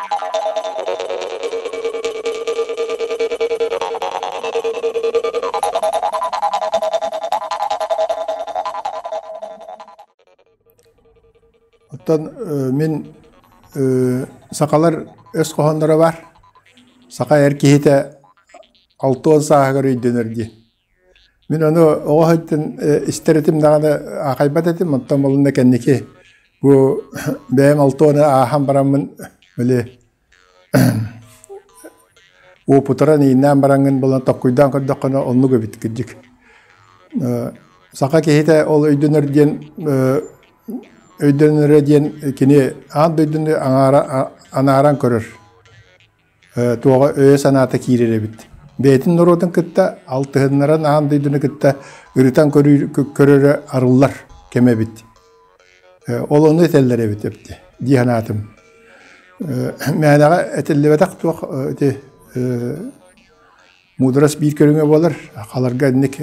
Оттон мин сахалар өс хоһоонноро баар. Саха эр киһитэ 60 сааһыгар өйдөнөр диэн. Мин ону оҕо сылдьан истэр этим даҕаны аахайбат этим, оттон булунна кэнники бу бэйэм алтуону ааһан бараммын били уопутуран ииннээн бараҥҥын булан токкуйдаан көрдөххүнэ оннук эбит кырдьык. Саха киһитэ ол өйдөнөр диэн өйдөнөрө диэн кини аан дойдуну аҥаара анааран көрөр. Туоҕа өйө-санаата киирэр эбит. Бэйэтин норуотун кытта алтыһыннаран аан дойдуну кытта ырытан көрөрө арыллар кэмэ эбит. Ол ону этэллэр эбит эбит дии санаатым. Мээнэҕэ этиллибэтэх туох ити муударас биир көрүҥэ буолар. Халарга инник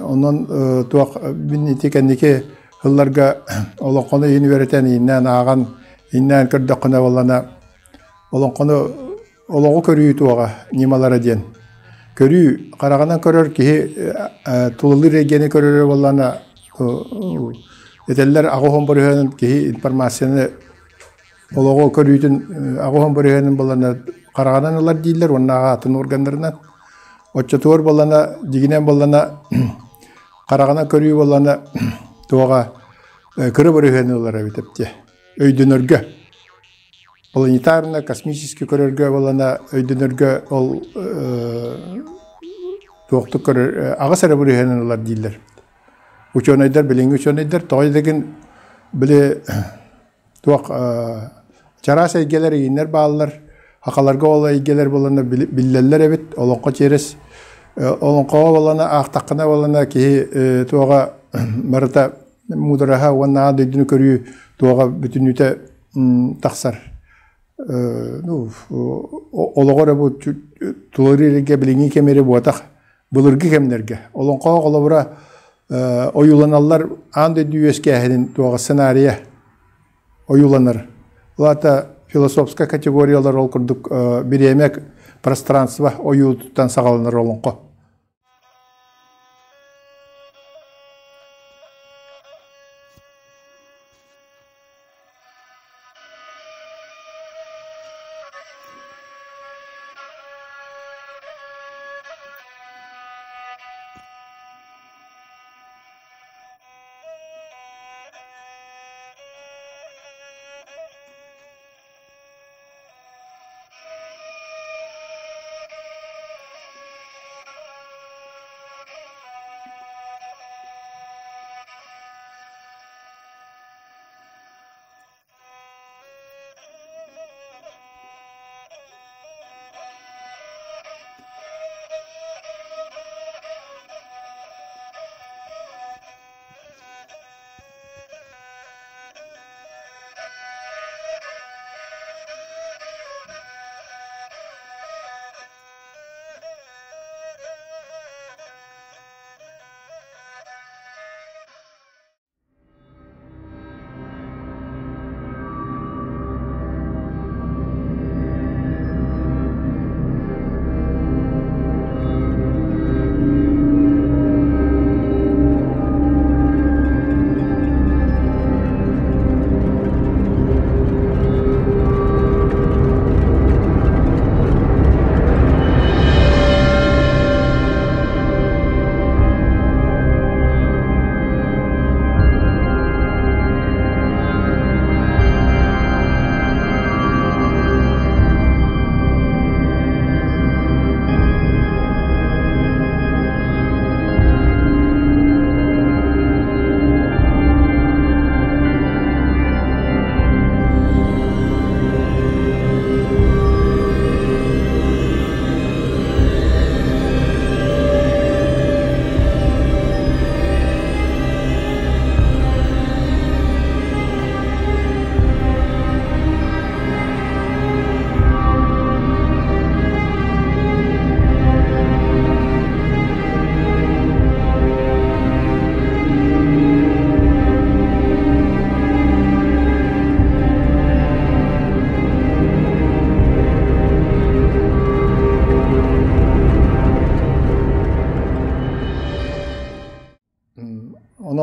онон туох мин ити кэнники сылларга олоҥхону иһин үөрэтэн ииннээн ааҕан ииннээн көрдөххүнэ буоллана олоҥхону олоҕу көрүү туоҕа ньымалара диэн. Көрүү хараҕынан көрөр киһи тулалыыр эйгэни көрөрө буоллаҕына этэллэр аҕыс бырыһыанын киһи информацияны олоҕу көрүүтүн аҕыс бырыһыанын буоллаҕына хараҕынан ылар дииллэр уонна атын органнарынан. Оччотугар буоллаҕына дьиҥинэн буоллаҕына хараҕынан көрүү буоллаҕына туоҕа кыра бырыһыаны ылар эбит эбит өйдөнөргө. Планетарно, космически көрөргө буоллаҕына өйдөнөргө ол туохтук көрөр аҕыс эрэ бырыһыанын ылар дииллэр. Учуонайдар, билиҥҥи учуонайдар тоҕо диэтигин били туох чараас эйгэлэр игиннэр бааллар. Хахаларга ол эйгэлэр буоллаҕына биллэллэр эбит. Олоҥхо через олоҥхоҕо буоллаҕына аахтаххына буоллаҕына киһи туоҕа барыта муудараһа уонна аан дойдуну көрүү туоҕа бүтүннүүтэ тахсар. Ну, олоҕор эрэ бу туларыыр эргэ билиҥҥи кэм эрэ буотах, былыргы кэмнэргэ. Олоҥхоҕо холобура ойууланаллар аан дойду үөскээһинин туоҕа сценарийа ойууланар. Ол аата философскай категориялар ол курдук бириэмэ пространство ойуутуттан саҕаланар олоҥхо.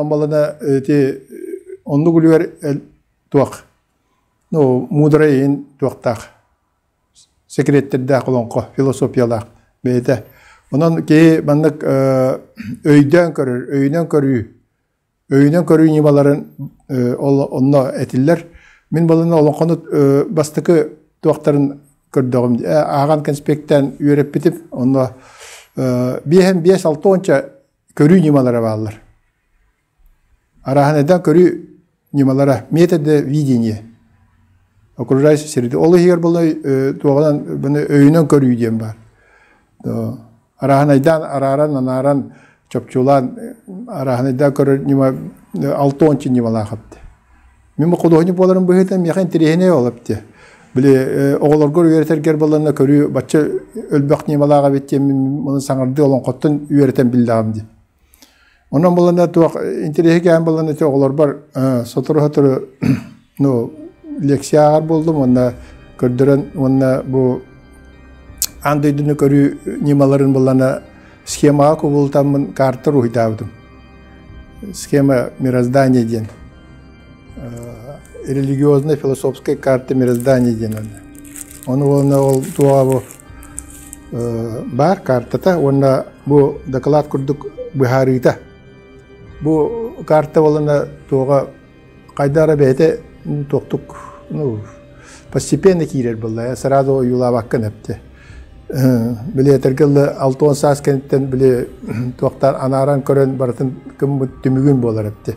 Онон балана ити оннук үлүгэр туох ну муударай иһин туохтаах секреттэрдээх олоҥхо философиялаах бэйэтэ. Онон киһи маннык өйдөөн көрөр, өйүнэн көрүү, өйүнэн көрүү ньымаларын ол онно этиллэр. Мин баланы олоҥхону бастакы туохтарын көрдөҕүм, ааҕан конспектээн үөрэппитим. Онно биэһэн биэс алта уонча көрүү ньымалара бааллар. Арааһынайдан көрүү ньымалара методы видения окружающей среды. Ол иһигэр була туоҕунан бұны өйүнэн көрүү диэн баар. Арааһынайдаан арааран, анааран, чопчулаан арааһынайдаан көрөр ньыма 60 ньымалаах эбит. Мин бу худуоһунньук буоларым быһыытынан миэхэ интэриэһинэй ол эбит. Били оҕолоргор үөрэтэргэр буолланна көрүү бачча өлбөх ньымалаах эбит диэн мин мұны саҥардыы олоҥхоттон үөрэтэн биллэҕим дии. Онон булана туох интэриэһи булан ити оҕолорбор сотору-сотору ну лекция ааҕар буоллум уонна көрдөрөн уонна бу аан дойдуну көрүү ньымаларын булана схемаҕа кубулутаммын карта уруһуйдаабытым. Схема мироздания диэн. Религиозная философская карта мироздания диэн Ону уонна ол туоҕа бу баар картата уонна бу доклад курдук быһаарыыта. Бу карта буолана туоҕа хайда эрэ бэйэтэ туохтук ну постепенно киирэр буолла сразу ойуулаабаккын эпти. Били этэргэ дылы 60 саас кэнниттэн били туохтаан анааран көрөн барытын кыммыт түмүгүн буолар эпти.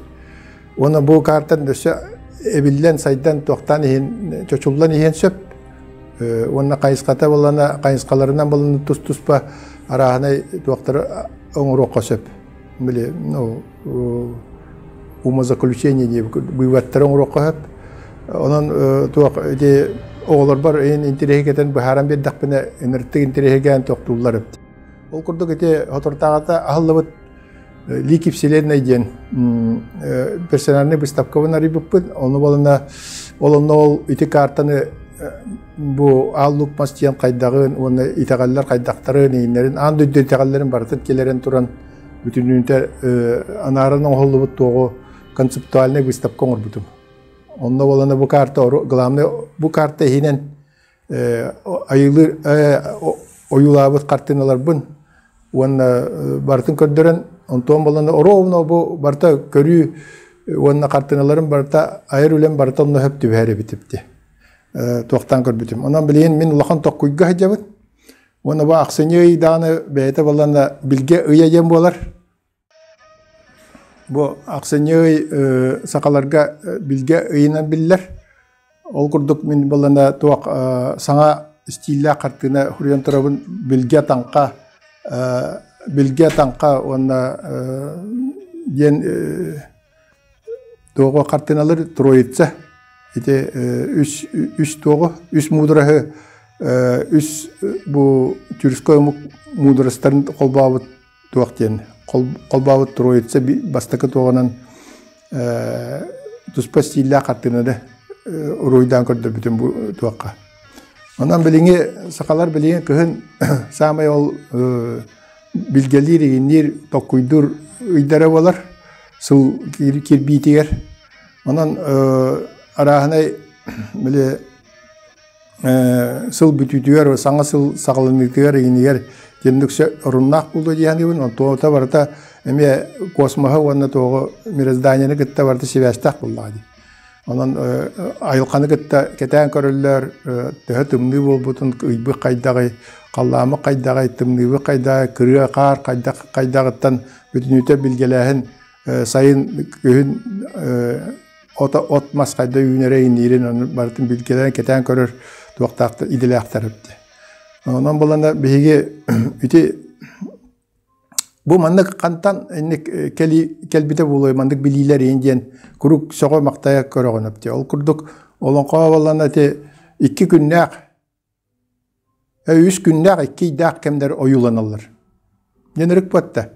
Уонна бу картан өссө эбиллэн сайдан туохтаан иһин чочуллан иһиэн сөп. Уонна хайысхата буоллана хайысхаларынан буоллана тус-туспа арааһынай туохтары оҥоруохха сөп. Били ну умозаключение дии быыбаттары оҥоруохха сөп. Онон туох ити оҕолорбор иһин интэриэһи быһааран биэрдэхпинэ ыныртык интэриэһиргээн тохтууллар эбит. Ол курдук ити соторутааҕыта аһыллыбыт Лики Вселенной диэн персональный выставкабын арыйбыппыт. Ону болуна ол онно ол ити картаны бу Аал Лук мас диэн хайдаҕын уонна итэҕэллэр хайдахтарын, ииннэрин, аан дойду итэҕэллэрин барытын килэрэн туран бүтүннүүтэ анааран оҥоһуллубут туоҕу концептуальный выставка оҥорбутум. Онно болана бу карта главное бу карта иһинэн айылыыр ойуулаабыт хартыыналарбын уонна барытын көрдөрөн онтуон боллана оруобуна бу барыта көрүү уонна хартыыналарым барыта айар үлэм барыта онно сөп түбэһэр эбит ипти туохтаан көрбүтүм. Онон билигин мин улахан токкуйга сылдьабын. Уонна бу ахсынньы ый даҕаны бэйэтэ боллана билгэ ыйа диэн буолар. Бу ахсынньы ый сахаларга билгэ ыйынан биллэр. Ол курдук мин буоллана туох саҥа стиллээх хартыына суруйан турабын билгэ таҥха билгэ таҥха уонна диэн туоҕу хартыыналар троица ити үс үс туоҕу үс муудараһы үс бу тюркскай омук муударастарын холбообут туох диэн холбообут троица бастакы туоҕунан туспа стиллээх хартыынаны уруһуйдаан көрдөрбүтүм бу туохха. Онон билиҥҥи сахалар билигин кыһын саамай ол билгэлиир, игинниир, токкуйдуур ыйдара буолар сыл кирбиитигэр. Онон арааһынай били сыл бүтүүтүгэр, саҥа сыл саҕаланыытыгар игинигэр тиэнник оруннаах буолуо дии саныыбын. Онтуота барыта эмиэ космоһы уонна туоҕу мирозданияны кытта барыта сибээстээх буоллаҕа дии. Онон айылҕаны кытта кэтээн көрөллөр, төһө тымныы буолбутун, ыйбыт хайдаҕый, халлааммыт хайдаҕый, тымныыбыт хайдаҕый, кырыа хаар хайдах хайдаҕыттан бүтүннүүтэ билгэлээһин сайын, күһүн от-мас хайда үүнэрэ иҥниирин ону барытын билгэлээн кэтээн көрөр туохтаахтар идэлээхтэр эбит. Онон булана биһиги ити бу маннык хантан инник кэли кэлбитэ буолуой маннык билиилэр иин диэн куруук сөҕө-махтайа көрөҕүн эбит. Ол курдук олоҥхо буоллана ити икки күннээх Үс күннээх, икки ыйдаах кэмнэр ойууланаллар. Диэн ырыкпатта.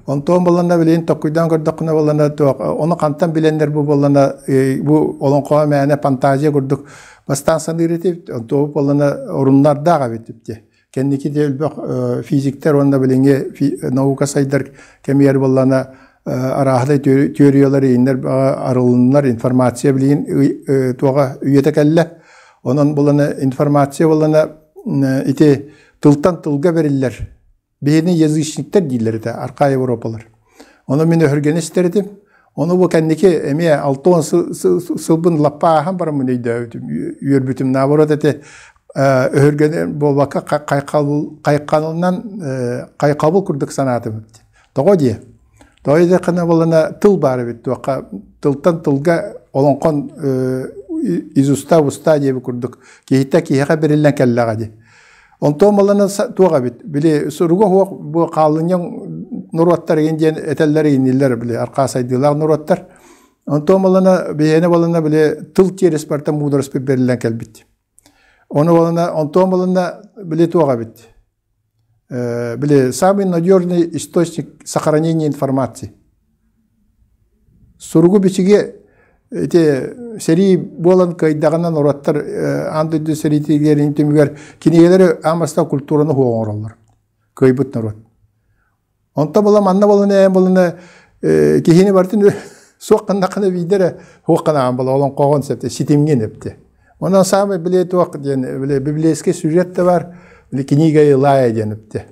Онтон буоллана билигин токкуйдаан көрдөххүнэ буоллана туох ону хантан билэннэр бу буоллана бу олоҥхоҕо мээнэ фантазия курдук бастаан саныыр этибит. Онтуо буоллана оруннардаах эбит дии. Кэнники де элбэх физиктэр уонна билиҥҥи наука сайдар кэмигэр буоллана Арааһынай теориялар ииннэр арылыннар, информация билигин туоҕа үйэтэ кэллэ. Онон булана информация булана ити тылтан тылга бериллэр. Биһини язычниктар дииллэр этэ, архаа Европалар. Ону мин өһүргэнэ истэр этим. Ону бу кэнники эмиэ 60 сылбын лаппа ааһан бараммын өйдөөбүтүм, үөрбүтүм. Наоборот эти өһүргэнэ буолбакка хайхалынан хайхабыл курдук санаатым. Тоҕо диэ? Тоҕо диэтэххинэ буоллана тыл баар эбит туохха тылтан тылга олоҥхон из уста в уста диэбит курдук киһиттэн киһиэхэ бэриллэн кэллэҕэ дии. Онтон буоллана туох эбит били суруга суох бу хаалынньаҥ норуоттар игин диэн этэллэр игинниллэр били архаа сайдыылаах норуоттар. Онтон буоллана биһиэнэ буоллана били тыл тиэрис барыта муудараспыт бэриллэн кэлбит. Ону буоллана онтон буоллана били туох эбит били самый надежный источник сохранения информации. Суругу бичиги ити сэрии буолан кыайдаҕына норуоттар аан дойду сэриитигэр түмүгэр кинигэлэри аан бастаан культураны суох оҥороллор. Кыайбыт норуот. Онто була манна буолан ээ буолана киһини барытын суох гыннаххына биирдэ эрэ суох гынаҕын була олоҥхоҕун сөптө ситимҥин эпти. Онон саамай били туох диэн били библейский сюжет да бар били книга Илая диэн эпти.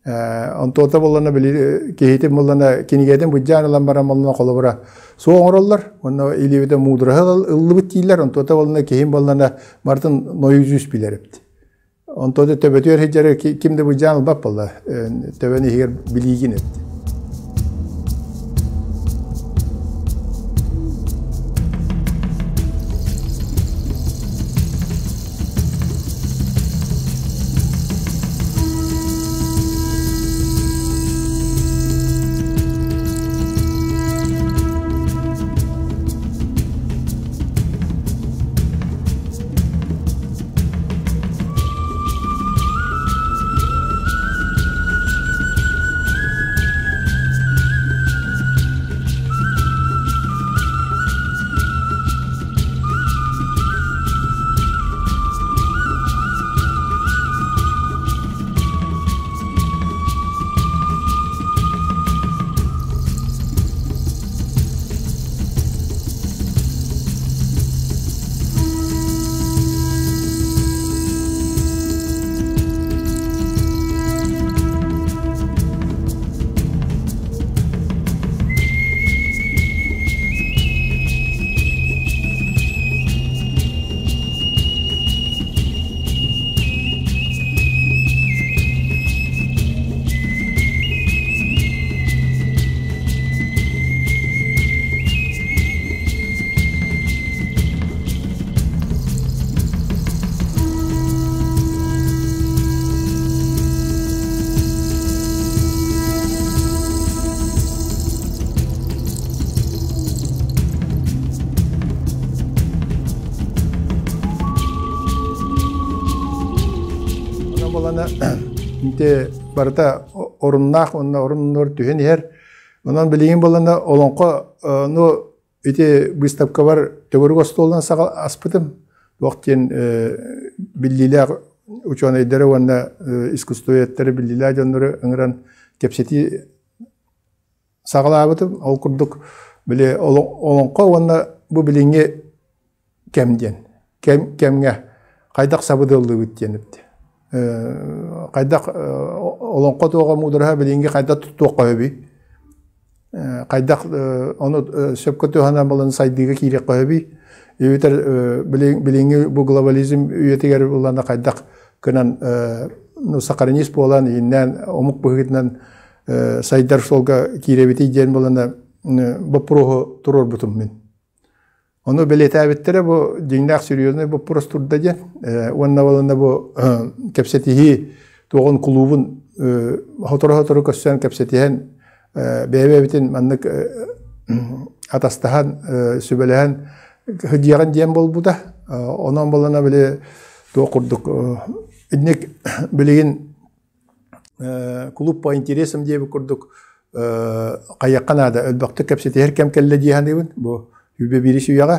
Онтуота буоллана били киһитин буоллана кинигэтин быдьаан ылан баран буоллана холобура суох оҥороллор уонна илиибитэ муудараһы ыллыбыт дииллэр онтуота буоллана киһим буоллана барытын нойузүүс билэр эбит. Онтон төбөтүгэр сылдьары ким да былдьаан ылбат буолла. Төбөн иһигэр билиигин эбит. Ити барыта оруннаах уонна оруннуор түһэн иһэр. Онон билигин буоллана олоҥхо ну Ити быыстапкабар төгүрүк остуолунан саҕа аспытым. Туох диэн биллиилээх учуонайдары уонна искусствоведтары биллиилээх дьоннору ыҥыран кэпсэтии саҕалаабытым. Ол курдук били олоҥхо уонна бу билиҥҥи кэм диэн кэм кэмҥэ хайдах сабыдыаллыыбыт диэн эбит. Хайдах олоҥхо туоҕа муудараһа билиҥҥи хайдах туттуохха сөбүй? Хайдах ону сөпкө туһанан балан сайдыыга киириэххэ сөбүй? Эбэтэр билиҥҥи бу глобализм үйэтигэр буллана хайдах гынан сохранись буолан ииннээн омук быһыытынан сайдар суолга киирэбитий диэн булана боппуруоһу туруорбутум мин. Ону бэлиэтээбиттэрэ бу дьиҥнээх серьезный боппуруос турда диэн. Уонна балана бу кэпсэтиһии туоҕун кулуубун сотору-сотору көрсөн кэпсэтиһэн бэйэ-бэйэбитин маннык атастаһан сүбэлэһэн сылдьыаҕын диэн буолбута. Онон балана били туох курдук инник билигин клуб по интересам диэбит курдук хайыахха наада өлбөхтүк кэпсэтиһэр кэм кэллэ дии саныыбын бу үбэ биирис үйэҕэ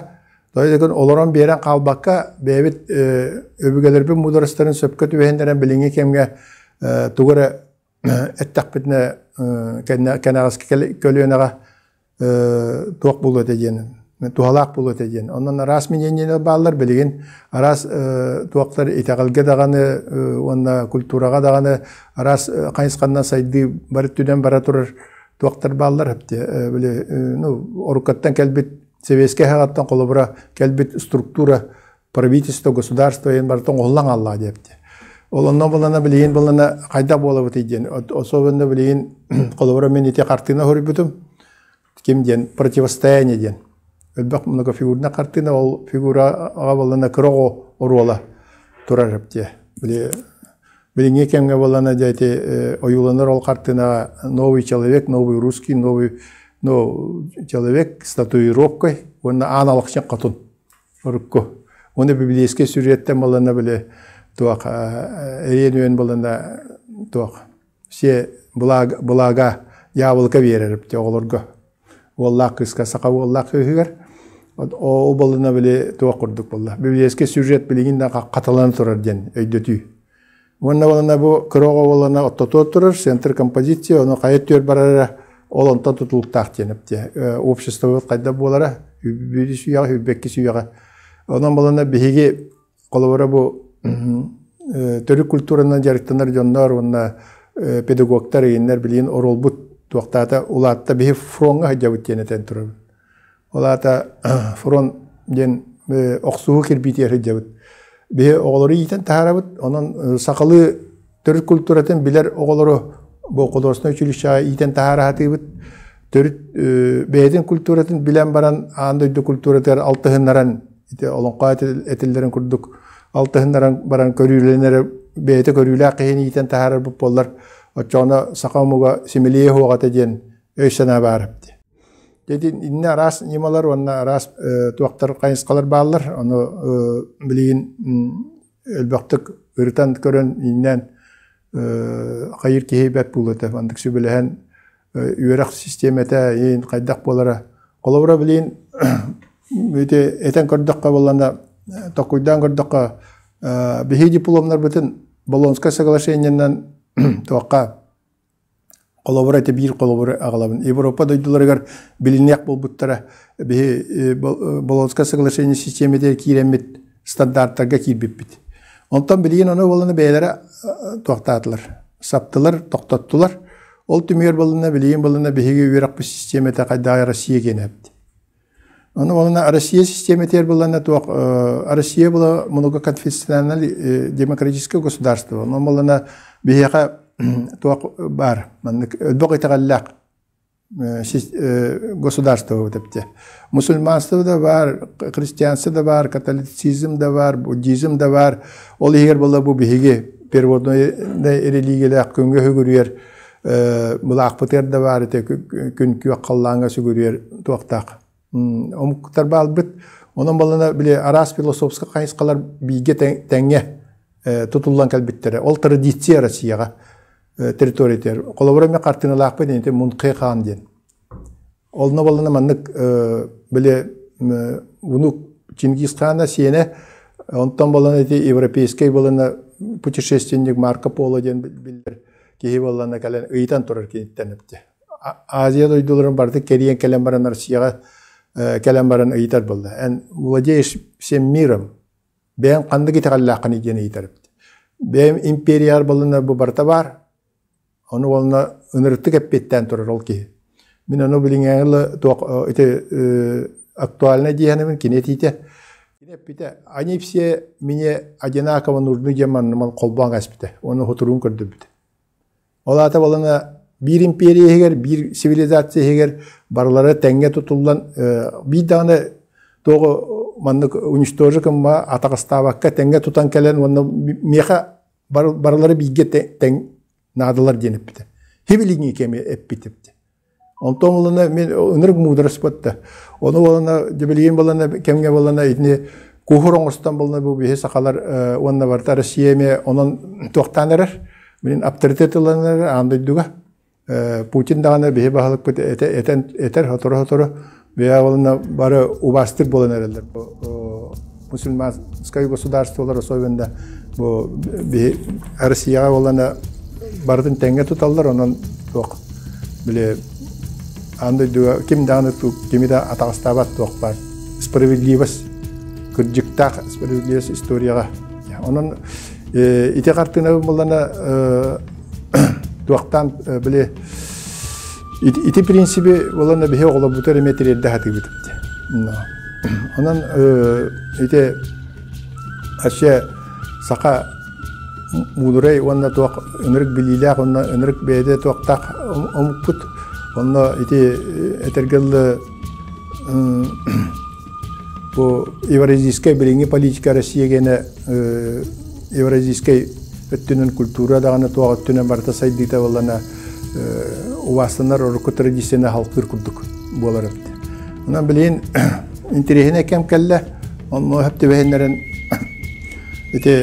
Тоҕо олорон биэрэн хаалбакка бэйэбит өбүгэлэрбит муударастарын сөпкө түбэһиннэрэн билиҥҥи кэмҥэ тугу эрэ Эттэхпитинэ кэнэҕэски көлүөнэҕэ туох буолуо этэ диэн, туһалаах буолуо этэ диэн. Онон араас мнениелэр бааллар билигин араас туохтар итэҕэлгэ даҕаны уонна культураҕа даҕаны араас хайысханнан сайдыы бары өттүнэн бара турар туохтар бааллар били ну оруккаттан кэлбит сэбиэскэй хаҕаттан холобура кэлбит структура правительство государство иһин барыта оҥоһуллан хааллаҕа диэбитэ. Ол онно булана билигин булана хайдах буолабытый диэн особенно билигин холобура мин ити хартыына суруйбутум ким диэн противостояние диэн элбэх многофигурная хартыына ол фигураҕа буоллана кыра оҕо оруола турар эбит били билиҥҥи кэмҥэ буоллана дьэ ити ойууланар ол хартыынаҕа новый человек новый русский новый ну человек с татуировкой уонна аан алахчын хотун Урукку. Уонна библейскэй сюжеттэн буоллана били туох эриэн үөн буоллана туох все блага, блага яблоко биэрэр эбит оҕолорго. Уоллаах кыыска саха уоллаах кыыһыгар. Ол буоллана били туох курдук буолла. Библейскэй сюжет билигин да хатылана турар диэн өйдөтүү. Уонна буолана бу кыра оҕо буолана оттотуор турар центр композиция, ону хайа өттүгэр барара ол онтон тутулуктаах диэн эптиэ. Обществобыт хайдах буолара бүдүс үйэҕэ, хүрбэккис үйэҕэ. Онон буолана биһиги холобура бу төрүт культуранан дьарыктанар дьоннор уонна педагогтар ыйыннар билигин оруолбут туохтаата улаатта биһи фроҥҥа сылдьабыт диэн этэн турабыт. Ол аата фронт диэн охсуһуу кирбиитигэр сылдьабыт. Биһи оҕолору иитэн таһаарабыт, онон сахалыы төрүт культуратын билэр оҕолору бу художественнай училищеҕа иитэн таһаара сатыыбыт. Төрүт бэйэтин культуратын билэн баран аан дойду культуратыгар алтыһыннаран ити олоҥхо этиллэрин курдук алтыһыннаран баран көрүүлэнэрэ бэйэтэ көрүүлээх киһини иитэн таһаарарбыт буоллар оччоҕуна саха омуга симэлийэ суоҕа этэ диэн өй-санаа баар эбит. Дьэ иннэ араас ньымалар уонна араас туохтар хайысхалар бааллар. Ону билигин элбэхтик ырытан көрөн иннээн хайыр киһи бэрт буолуо этэ. Маннык сүбэлэһэн үөрэх систиэмэтэ иин хайдах буолара. Холобура билигин ити этэн көрдөххө буоллаҕына толкуйдаан көрдөххө биһиги дипломнарбытын Болонскай соглашениенан туохха Холобура ити биир холобуру аҕалабын. Европа дойдуларыгар билиниэх буолбуттара. Биһи Болонское соглашение систиэмэтигэр киирэммит стандартарга киирбиппит. Онтон билигин ону буолана бэйэлэрэ туохтаатылар, саптылар, тохтоттулар. Ол түмүгэр буолана билигин буолана биһиги үөрэхпит систиэмэтэ хайдах Россия киэнэ эбит. Ону уонна Россия систиэмэтигэр буллана туох Россия была многоконфессиональное демократическое государство. Онон буллана биһиэхэ туох баар маннык өлбөх итэҕэллээх государство вот эпте. Мусульманство да бар, христианство да бар, католицизм да бар, буддизм да бар. Ол иһигэр була бу биһиги природной религиялаах күҥҥэ сүгүрүйэр былаахпытыгар да баар этэ күн күөх халлааҥҥа сүгүрүйэр туохтаах омуктар баалбыт. Онон балана били араас философскай хайысхалар бииргэ тэҥҥэ тутуллан кэлбиттэрэ. Ол традиция Россияҕа территориятыгар. Холобура мен хартыыналаахпын ити Мунхэ хаан диэн. Олно балана маннык били внук Чингис хаана сиэнэ онтон балана ити европейскай балана путешественник Марко Поло диэн биллэр киһи буоллана кэлэн ыйытан турар киниттэн эпти. Азия дойдуларын барыта кэрийэн кэлэн баран Россияҕа кэлэн баран ыйытар буолла. Эн владеешь всем миром. Бэйэм ханнык итэҕэллээххиний диэн ыйытар эбит. Бэйэм империяр буоллана бу барыта баар. Ону уонна ынырыктык эппиэттээн турар ол киһи. Мин ону билиҥҥээҥи туох ити актуальнай диэһэнэбин кини этиитэ. Кини эппитэ, они все мне одинаково нужны диэн манна холбоон кээспитэ уонна хотуруун көрдөрбүтэ. Ол аата буолана биир империя иһигэр, биир цивилизация иһигэр барылара тэҥҥэ тутуллан биир даҕаны туоҕу маннык уничтожи гымма атаҕастаабакка тэҥҥэ тутан кэлэн уонна миэхэ барылара бииргэ тэҥ наадалар диэн эппитэ. Хибилиҥи кэми эппит эбит. Онтон булана мен ынырык муударас да. Ону булана дебилиин булана кэмҥэ булана итини куһур оҥостон булана бу биһи сахалар уонна барыта Россия эмиэ онон туохтаан эрэр. Билин авторитет ылан эрэр аан дойдуга. Путин даҕаны биһи баһылыкпыт этэн этэр сотору-сотору бэйэ буолана бары убаастык буолан эрэллэр. Мусульманскай государстволар особенно бу биһи Россияҕа буолана Барытын тэҥҥэ туталлар, онон туох били аан дойдуга ким даҕаны кими да атаҕастаабат туох баар справедливость, кырдьыктаах справедливость историяҕа. Онон ити хартыына буллана туохтаан били ити принциби булана биһи оҕолорбутугар эмиэ тириэрдэ сатыыбыт. Онон ити вообще саха мудрай уонна туох ынырык билиилээх уонна ынырык бэйэтэ туохтаах омукпут. Онно ити этэргэ дылы бу евразийскай билиҥҥи политика Россия гэнэ евразийскай өттүнэн культура даҕаны туох өттүнэн барыта сайдыыта буоллана убаастанар урукку традицияны халкыыр курдук буолар эбит. Онон билигин интэриэһинэй кэм кэллэ. Онно сөп түбэһиннэрэн ити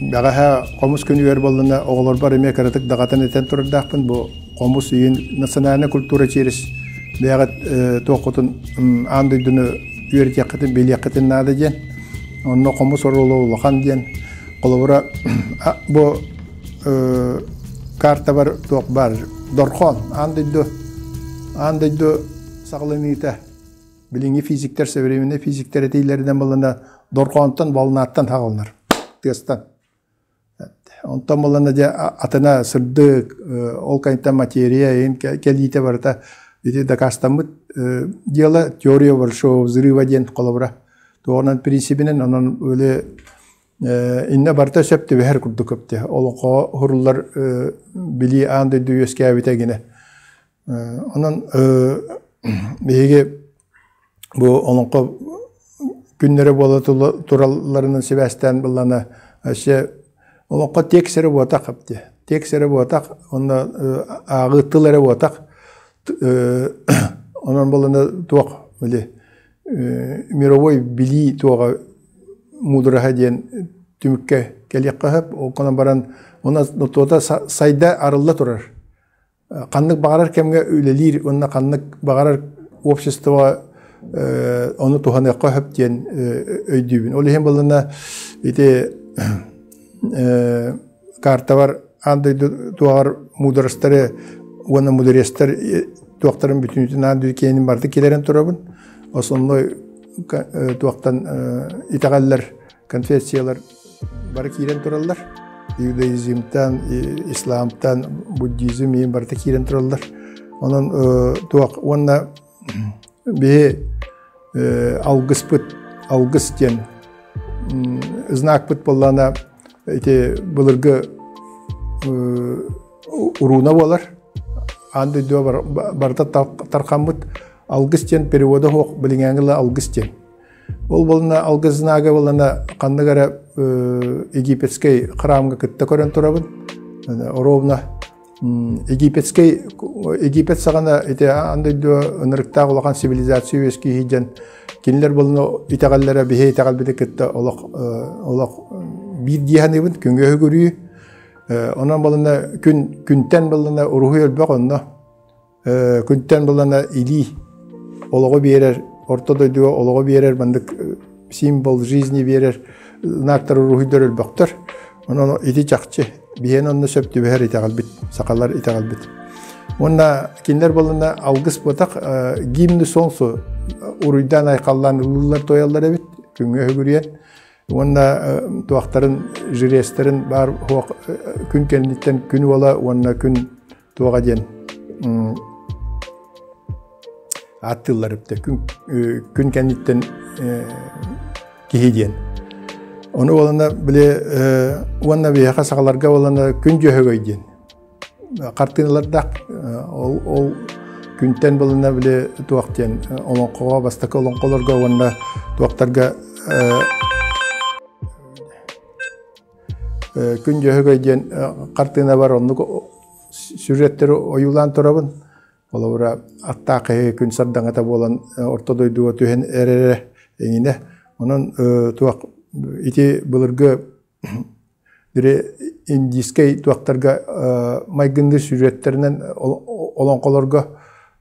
бэҕэһээ хомус күнүгэр буоллана оҕолорбор эмиэ кыратык даҕатан этэн турардаахпын бу хомус үйүн национальная культура через бэйэҕит туоххутун аан дойдуну үөрэтиэххитин билиэххитин наада диэн онно хомус оруола улахан диэн холобура бу картабар туох баар дорхоон аан дойду аан дойду саҕаланыыта билиҥҥи физиктэр современный физиктэр этиилэринэн буоллана дорхоонтон волнаттан хаҕылынар тыастан Онтон буоллана дьэ атына сырдык, ол кэнниттэн материя иһин кэлиитэ барыта ити дакаастаммыт дьыала теория большого взрыва диэн холобура. Туоҕунан принцибинэн онон өлө иннэ барыта сөп түбэһэр курдук өптө. Олоҥхоҕо уһуруллар билии аан дойду үөскээбитэ гинэ. Онон биһиги бу олоҥхо күннэрэ буола туралларынан сибээстээн быллана өссө олоҥхо текст эрэ буотах эбит. Текст эрэ буотах, онно ааҕыы тыл эрэ буотах. Онон буоллана туох били мировой билии туоҕа муудараһа диэн түмүккэ кэлиэххэ сөп. Ол гынан баран онон туота сайда арылла турар. Ханнык баҕарар кэмҥэ үлэлиир уонна ханнык баҕарар обществоҕа ону туһаныахха сөп диэн өйдүүбүн. Ол иһин буоллаҕына ити картабар аан дойду туоҕар мудростары уонна мудрецтар туохтарын бүтүнүтүн аан дойду киэнин барыта киллэрэн турабын. Основной туохтан итэҕэллэр конфессиялар бары киирэн тураллар. Иудаизмтан, исламтан, буддизм иин барыта киирэн тураллар. Онон туох уонна биһи алгыспыт, алгыс диэн знакпыт буоллаҕына ити былыргы урууна буолар. Аан дойдуга барыта тархаммыт алгыс диэн перевода суох билиҥээҥи ыла алгыс диэн. Ол буолна алгыс знага буолана ханнык эрэ египетскэй храмга кытта көрөн турабын. Ровно египетскэй Египет саҕана ити аан дойду ынырыктаах улахан цивилизация үөскүү диэн кинилэр буолна итэҕэллэрэ биһи итэҕэлбити кытта олох олох биир дии саныыбын күҥҥэ үһүгүрүү онон буолна күн күнтэн буолна уруһуй өлбөх онно Күнтэн булана илии олоҕу биэрэр, орто дойдуга олоҕу биэрэр маннык символ жизни биэрэр знактар уруһуйдар өлбөхтөр. Онон ити чахчы биһиэн онно сөп түбэһэр итэҕэлбит, сахалар итэҕэлбит. Уонна кинилэр буоллана алгыс буотах гимн солнцу уруйдаан айхаллаан ыллыыллар туойаллар эбит күҥҥэ үһүгүрүйэн. Уонна туохтарын жрецтэрин баар хуох күн кэнниттэн күн уола уонна күн туоҕа диэн ааттыыллар эбитэ күн күн кэнниттэн киһи диэн ону уолана били уонна биһиэхэ сахаларга уолана күн дьөһөгөй диэн хартыыналардаах ол ол күнтэн булана били туох диэн олоҥхоҕо бастакы олоҥхолорго уонна туохтарга Күн Дьөһөгөй диэн хартыына бар, оннук сюжеттэри ойуулаан турабын. Холобура, аттаах киһи күн сардаҥата буолан орто дойдуга түһэн эрэрэ эҥинэ. Онон туох ити былыргы индийскэй туохтарга майгынныыр сюжеттэринэн олоҥхолорго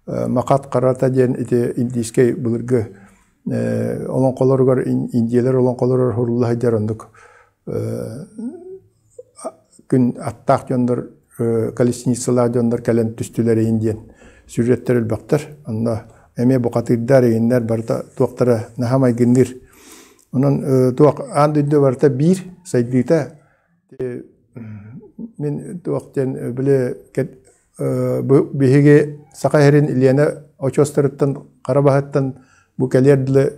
Макат Карата диэн ити индийскэй былыргы олоҥхолоругар индиялар олоҥхолоругар уһурулла сылдьар оннук күн аттаах дьоннор Колесницалаах дьоннор кэлэн түстүлэр иһин диэн сюжеттэр элбэхтэр. Онно эмиэ бухатыырдар игиннэр барыта туохтара наһаа майгынныыр. Онон туох аан дойду барыта биир сайдыыта мин туох диэн били биһиги Саха сирин Лена очуостарыттан хара баһыттан бу кэлиэр дылы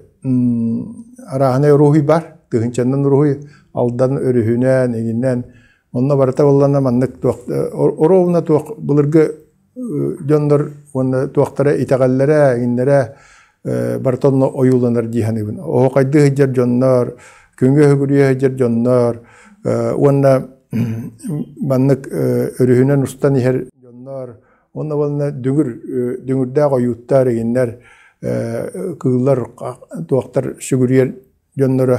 арааһынай уруһуй бар тыһыынчаннан уруһуй Алдан өрүһүнэн игиннэн онно барыта буоллана маннык туох оруобуна туох былыргы дьоннор уонна туохтара итэҕэллэрэ игиннэрэ барыта онно ойууланар дии саныыбын. Оһуохайдыы сылдьар дьоннор, күҥҥэ үһүгүрүйэ сылдьар дьоннор уонна маннык өрүһүнэн устан иһэр дьоннор уонна уонна дүҥүр дүҥүрдээх ойууттар игиннэр кыыллар туохтар сүгүрүйэр дьонноро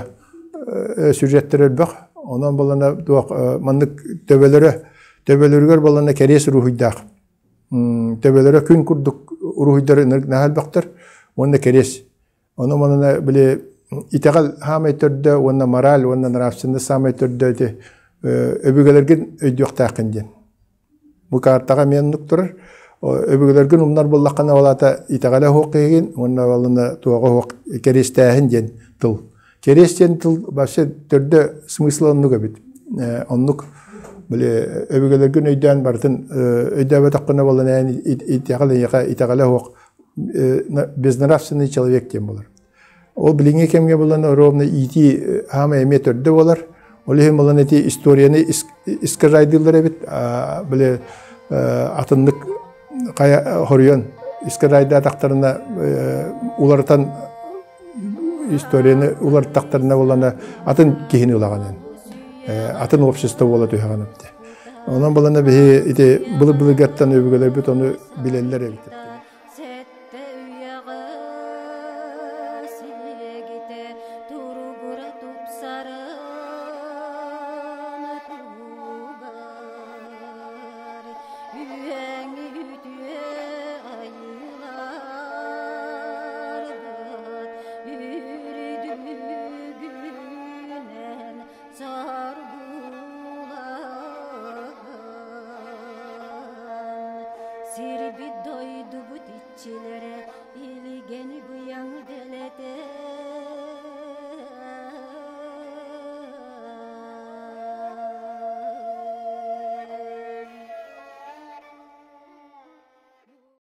сюжеттэрэ элбэх. Онон балана туох маннык төбөлөрө төбөлөрүгэр балана кэриэс уруһуйдаах. Төбөлөрө күн курдук уруһуйдары наһаа элбэхтэр уонна кэриэс. Ону манна били итэҕэл хаамай төрдө уонна мораль уонна нравственность саамай төрдө ити өбүгэлэргин өйдүөхтээххин диэн. Бу картаҕа эмиэ оннук турар. Өбүгэлэргин умнар буоллаххына ол аата итэҕэлэ суох киһигин уонна балына туоҕа суох кэриэстээһин диэн тыл. Кэриэс диэн тыл вообще төрдө смысла оннук эбит. Оннук били өбүгэлэргин өйдөөн барытын өйдөөбөтөххүнэ буолан эн итэҕэл эйиэхэ итэҕэлэ суох безнравственный человек диэн буолар. Ол билиҥҥи кэмҥэ булан ровно иитии хаамай эмиэ төрдө буолар. Ол иһин булан ити историяны искажайдыыллар эбит. Били атыннык хайа хоруйан искажайдаатахтарына уларытан историяны уларыттахтарына булана атын киһини ылаҕынан атын общество буола түһэҕин эбит. Онон булана биһи ити былыр-былыргаттан өбүгэлэрбит ону билэллэр эбит. Сэттэ үйэҕэ силигитэ туругура тупсарын туһугар үөҥү үтүө айыыларбыт үрдүгүнэн соргулаһан, сирбит дойдубут иччилэрэ.